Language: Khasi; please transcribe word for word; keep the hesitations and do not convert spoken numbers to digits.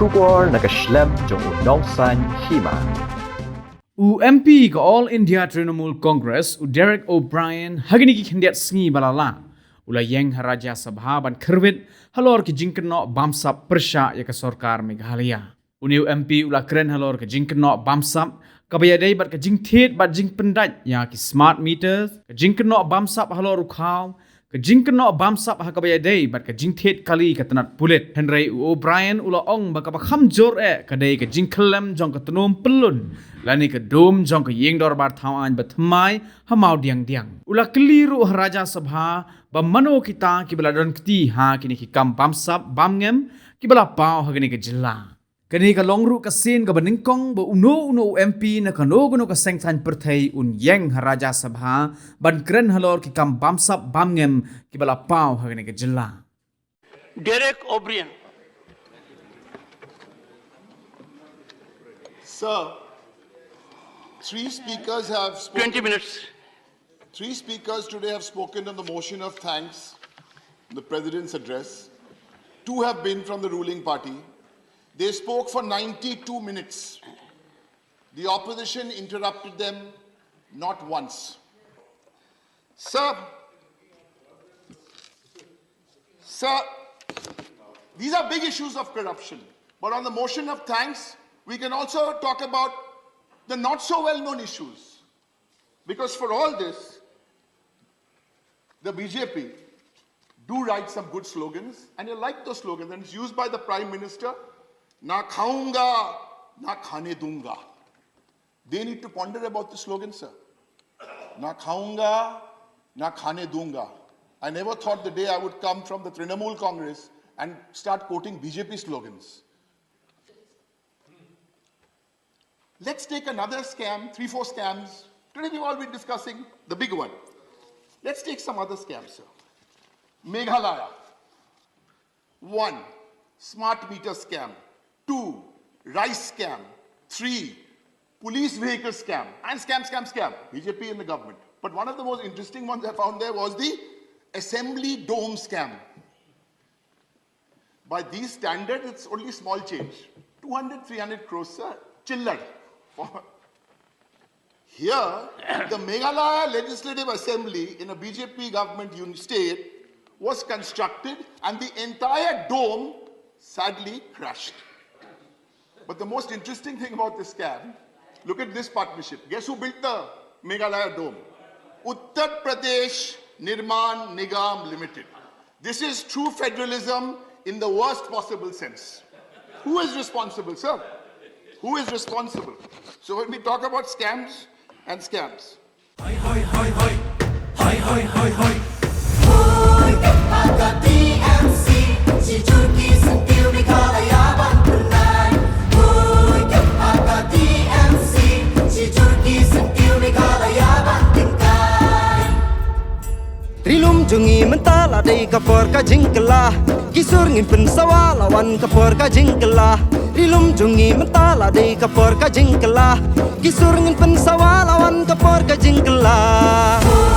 Khubor na ka shlem jong u Nongsaiñ Hima. U M P ka All India Trinamool Congress, u Derek O'Brien, ha kine ki khyndiat sngi ba la lah, u la ïeng ha Rajya Sabha ban khyrwit halor ki jingkynnoh bamsap pyrshah ïa ka sorkar Meghalaya. Une u M P u la kren halor ka jingkynnoh bamsap kaba ïadei bad ka jingthied bad jingpyndait ïa ki smart meters, ka jingkynnoh bamsap halor u khaw, ka jingkynnoh bamsap ha kaba ïadei bad ka jingthied kali ka tnat pulit. Hynrei u O'Brien u la ong ba kaba kham jur eh ka dei ka jingkhyllem jong ka tnum pyllun lane ka dum jong ka ïing dorbar thaw aiñ ba thymmai ha Mawdiangdiang. U la kylli ruh ha Rajya Sabha ba mano kita kiba la don kti ha kine ki kam bamsap bamngem kiba la paw ha kane ka jylla. Kane ka long ruh ka sien kaba nyngkong ba uno uno u M P na kano kano ka seng thaiñ pyrthei un ïeng ha Rajya Sabha ban kren halor ki kam bamsap bamngem kiba la paw ha kane ka jylla. Derek O'Brien. Sir, three speakers have spoken. twenty minutes. Three speakers today have spoken on the motion of thanks, the President's address. Two have been from the ruling party. They spoke for ninety-two minutes. The opposition interrupted them not once. Sir, sir, these are big issues of corruption. But on the motion of thanks, we can also talk about the not so well known issues. Because for all this, the B J P do write some good slogans, and I like those slogans, and it's used by the Prime Minister, "Na khaunga, na khane dunga." They need to ponder about the slogan, sir. "Na khaunga, na khane dunga." I never thought the day I would come from the Trinamool Congress and start quoting B J P slogans. Let's take another scam, three, four scams. Today we've all been discussing the big one. Let's take some other scams, sir. Meghalaya. One, smart meter scam. Two, rice scam. Three, police vehicle scam. And scam, scam, scam. B J P in the government. But one of the most interesting ones I found there was the assembly dome scam. By these standards, it's only small change. Two hundred, three hundred crores, sir. Chillar. Here, the Meghalaya Legislative Assembly in a B J P government unit state was constructed and the entire dome sadly crashed. But the most interesting thing about this scam, look at this partnership. Guess who built the Meghalaya Dome? Uttar Pradesh Nirman Nigam Limited. This is true federalism in the worst possible sense. Who is responsible, sir? Who is responsible? So when we talk about scams and scams, Hoi, hoi, hoi, hoi. Hoi, hoi, hoi, hoi. Hoi, kep ha ka T M C. Shi jur ki syntiew Meghalaya ban pynlait. Hoi, kep ha ka T M C. Shi jur ki syntiew Meghalaya ban tyngkai. Ri lum jong ngi mynta la dei ka por ka jingkylla. Ki sur ngin pynsawa la wan ka por ka jingkylla. Ri lum jong ngi mynta la dei ka por ka jingkylla. Ki sur ngin pynsawa la wan ka por ka jingkylla.